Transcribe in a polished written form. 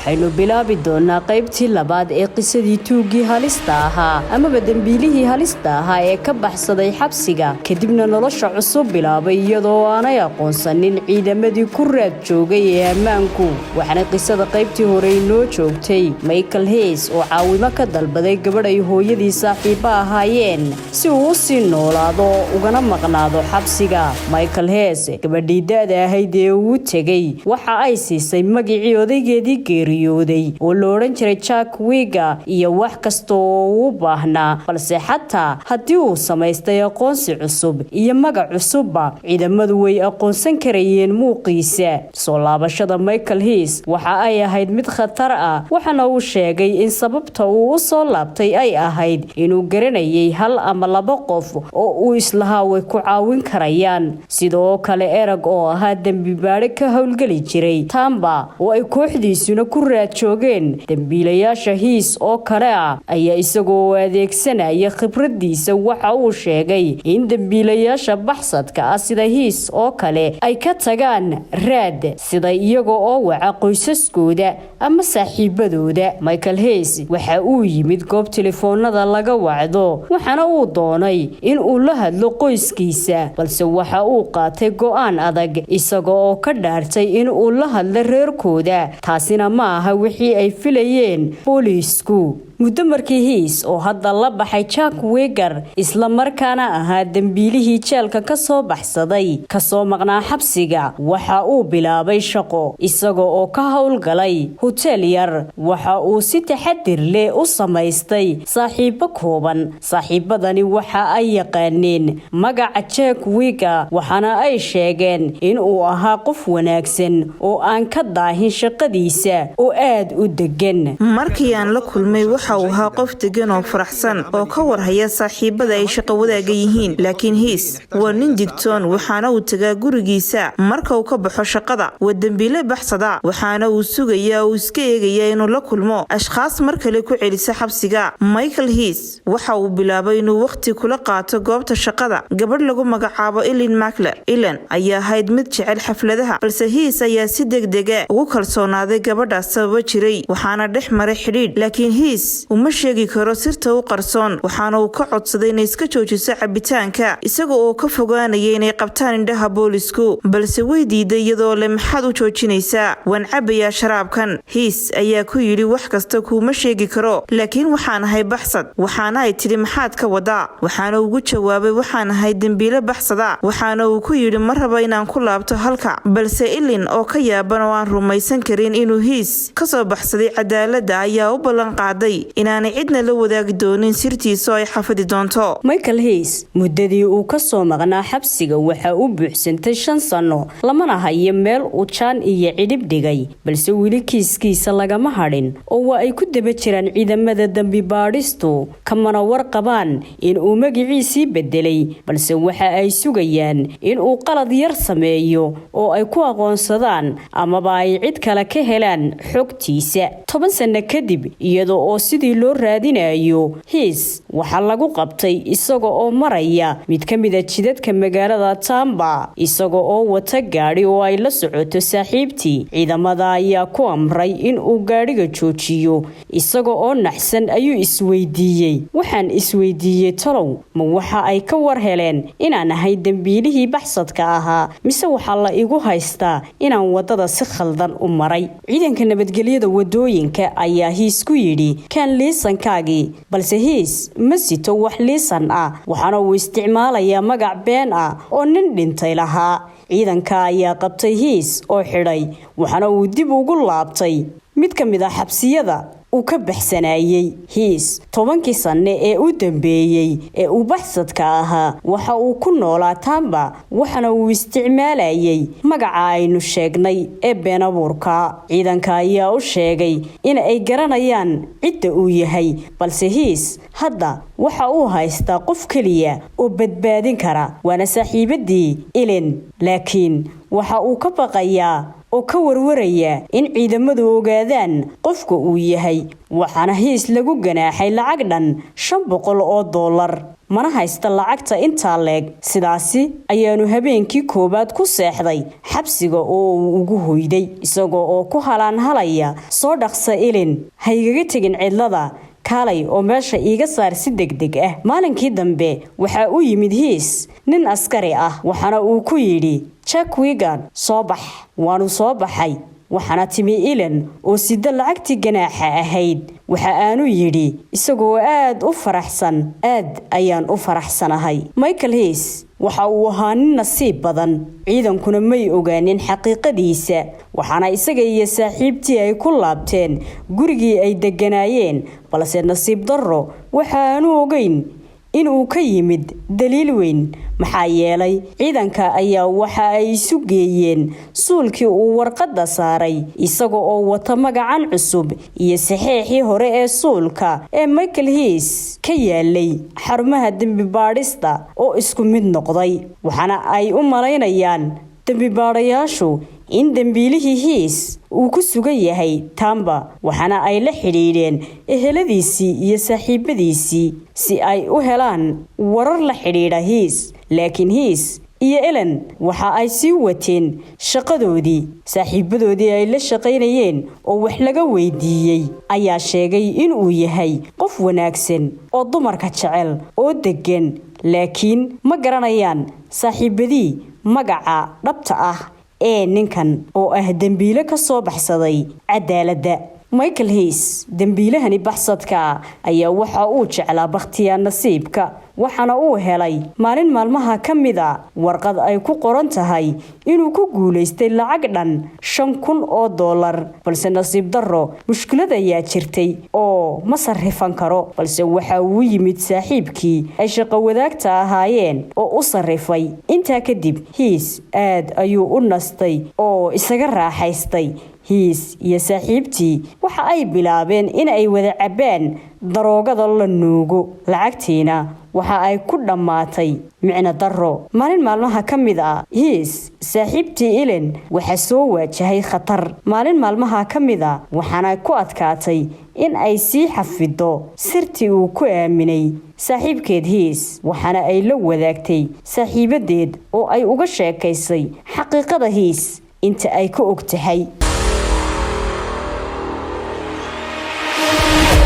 Waxaynu bilaabi doonaa qaybtii labaad ee qisadii tuuggii halista ahaa amaba dembiilihii halista ahaa ee ka baxsaday xabsiga, kadibna nolosha cusub bilaabay iyadoo aanay aqoonsanin ciidamadii ku raad joogay ee ammaanku. Waxaana qisada qaybtii hore inoo joogtay Michael Hayes oo caawimo ka dalbaday gabadh ay hooyadii saaxiibo ahaayeen si uu u sii noolaado ugana maqnaado xabsiga. Michael Hayes gabadhii da'da ahayd ee uu tegey waxa ay siisay magicii odaygeedii geeriyooday oo la odhan jiray Jack Wiga iyo wax kasta oo uu baahnaa. Balse xataa haddii uu samaystay aqoonsi cusub iyo magac cusubba, ciidamadu way aqoonsan karayeen muuqiisa. Soo laabashada Michael Hayes waxa ay ahayd mid khatar ah, waxaana uu sheegay in sababta uu u soo laabtay ay ahayd inuu garanayay hal ama laba qof oo uu islahaa way ku caawin karayaan. Sidoo kale Erag oo ahaa dembi baadhe ka howlgeli jiray Tamba oo ay kooxdiisuna ku raad joogeen dembiilayaasha Hiis oo kale ah ayaa isagoo adeegsanaya khibradiisa waxa uu sheegay in dembiilayaasha baxsadka ah sida Hiis oo kale ay ka tagaan raad, sida iyaga oo waca qoysaskooda ama saaxiibadooda. Michael Hayes waxa uu yimid goob telefoonada laga wacdo, waxaana uu doonay in uu la hadlo qoyskiisa, balse waxa uu qaatay go'aan adag isaga oo ka dhaartay in uu la hadlo reerkooda. Taasina ma aha wixii ay filayeen booliisku. Muddo markii Hiis oo hadda la baxay Jack Wiger, isla markaana ahaa dembiilihii jeelka kasoo baxsaday, kasoo maqnaa xabsiga, waxa uu bilaabay shaqo isaga oo ka howlgalay huteel yar. Waxa uu si taxadir leh u samaystay saaxiibo kooban. Saaxiibadani waxa ay yaqaaneen magaca Jack Wiger, waxaana ay sheegeen in uu ahaa qof wanaagsan oo aan ka daahin shaqadiisa oo aad u degan. Markii aan la kulmay, waxa uu ahaa qof degan oo faraxsan oo ka warhaya saaxiibada ay shaqo wadaaga yihiin. Laakiin Hiis waa nin digtoon, waxaana uu tagaa gurigiisa marka uu ka baxo shaqada. Waa dembiile baxsada, waxaana uu sugayaa oo iska eegayaa inuu la kulmo ashkhaas mar kale ku celisa xabsiga. Michael Hiis waxa uu bilaabay inuu wakhti kula qaato goobta shaqada gabadh lagu magacaabo Elin Makler. Ilan ayaa ahayd mid jecel xafladaha, balse Hiis ayaa si degdega ugu kalsoonaaday gabadhaas sababo jiray, waxaana dhex maray xidhiidh. Laakiin Hiis uma sheegi karo sirta u qarsoon, waxaana uu ka codsaday inay iska joojiso cabitaanka, isaga oo ka fogaanaya inay qabtaan indhaha boolisku, balse way diiday iyadoo le: "Maxaad u joojinaysaa? Waan cabayaa sharaabkan." Hiis ayaa ku yidhi: "Wax kasta kuuma sheegi karo, laakiin waxaan ahay baxsad." Waxaana ay tidhi: "Maxaad ka wadaa?" Waxaana ugu jawaabay: "Waxaan ahay dembiile baxsada." Waxaana uu ku yidhi: "Ma raba inaan ku laabto halka." Balse Ilin oo ka yaaban oo aan rumaysan karin inuu Hiis kasoo baxsaday cadaaladda ayaa u ballan qaaday inaanay cidna la wadaagi doonin sirtiisa oo ay xafidi doonto. Michael Hayes muddadii uu ka soo maqnaa xabsiga waxa uu buuxsantay 5 sano, lamana hayo meel uu jaan iyo cidhib dhigay. Balse weli kiiskiisa lagama hadhin oo waa ay ku daba jiraan ciidamada dembi baadhistu, kamana warqabaan in uu magiciisii bedelay. Balse waxa ay sugayaan in uu qalad yar sameeyo oo ay ku aqoonsadaan amaba ay cid kale ka helaan xogtiisa. 10 sano kadib, iyada oo sidii loo raadinayo Hiis, waxaa lagu qabtay isaga oo maraya mid ka mida jidadka magaalada Tamba, isaga oo wata gaadhi oo ay la socoto saaxiibtii. Ciidamada ayaa ku amray in uu gaadhiga joojiyo. Isaga oo naxsan ayuu isweydiiyey: "Waxaan isweydiiyey, talow ma waxa ay ka war heleen inaan ahay dembiilihii baxsadka ahaa, mise waxaa la igu haystaa inaan wadada si khaldan u maray?" Ciidanka nabadgelyada wadooyinka ayaa Hiis ku yidhi: "Kan liisankaagii." Balse Hiis ma sito wax liisan ah, waxaana uu isticmaalayaa magac been ah oo nin dhintay lahaa. Ciidanka ayaa qabtay Hiis oo xidhay, waxaana uu dib ugu laabtay mid ka mid ah xabsiyada uu ka baxsanayey. Hiis 10kii sanne ee u dambeeyey ee uu baxsadka ahaa waxa uu ku noolaa Tamba, waxaana uu isticmaalayay magaca aynu sheegnay ee been abuurka. Ciidanka ayaa u sheegay in ay garanayaan cidda uu yahay, balse Hiis hadda Waxa uu haystaa qof keliya oo badbaadin kara, waana saaxiibadii Elen, laakiin waxa uu ka baqayaa oo ka warwaraya in ciidamadu ogaadaan qofka uu yahay. Waxaana Hiis lagu ganaaxay lacag dhan $500, mana haysta lacagta intaa leeg. Sidaasi ayaanu habeenkii koowaad ku seexday xabsiga oo uu ugu hoyday, isagoo oo ku halaanhalaya: "Soo dhaqsa Elin, ha igaga tegin cidlada, kaalay oo meesha iiga saar si degdeg ah." Maalinkii dambe waxaa u yimid Hiis nin askari ah, waxaana uu ku yidhi: "Jack Wigan, soo bax." Waanu soo baxay, waxaana timi Ilan oo sida lacagtii ganaaxa ahayd. Waxa aanu yidhi isagoo aad u faraxsan: "Aad ayaan u faraxsanahay." Michael Hiis waxa uu ahaa nin nasiib badan, ciidankuna may ogaanin xaqiiqadiisa, waxaana isaga iyo saaxiibtii ay ku laabteen gurigii ay degganaayeen. Balse nasiib darro, waxaanu ogeyn inuu ka yimid daliil weyn, maxaa yeelay ciidanka ayaa waxa ay isu geeyeen suulkii uu warqadda saaray isaga oo wata magacan cusub iyo saxeexii hore ee suulka ee Michael Hiis ka yaalay xarumaha dembi baadhista oo isku mid noqday. Waxaana ay u malaynayaan dembi baadhayaashu in dembiilihii Hiis uu ku sugan yahay Tamba, waxaana ay la xidhiidheen eheladiisii iyo saaxiibadiisii si ay u helaan warar la xidhiidha Hiis. Laakiin Hiis iyo Elen waxa ay sii wateen shaqadoodii. Saaxiibadoodii ay la shaqaynayeen oo wax laga weydiiyey ayaa sheegay inuu yahay qof wanaagsan oo dumarka jecel oo deggan, laakiin ma garanayaan saaxiibadii magaca dhabta ah ee ninkan oo ah dembiile ka soo baxsaday cadaaladda. Michael Hiis, dembiilahani baxsadka, ayaa waxa uu jeclaa bakhtiyaa nasiibka, waxaana uu helay maalin maalmaha ka mid a warqad ay ku qoran tahay inuu ku guulaystay lacag dhan $5,000. Balse nasiib darro, mushkilad ayaa jirtay oo ma sarrifan karo. Balse waxa uu yimid saaxiibkii ay shaqo wadaagta ahaayeen oo u sarrifay. Intaa kadib Hiis aad ayuu u nastay oo isaga raaxaystay. Hiis iyo saaxiibtii waxa ay bilaabeen in ay wada cabbaan daroogada la nuugo, lacagtiina waxa ay ku dhammaatay micno darro. Maalin maalmaha ka mid ah, Hiis saaxiibtii Elen waxaa soo waajahay khatar maalin maalmaha ka mid a, waxaana ku adkaatay in ay sii xafido sirtii uu ku aaminay saaxiibkeed Hiis. Waxaana ay la wadaagtay saaxiibadeed oo ay uga sheekaysay xaqiiqada Hiis inta ay ka og tahay.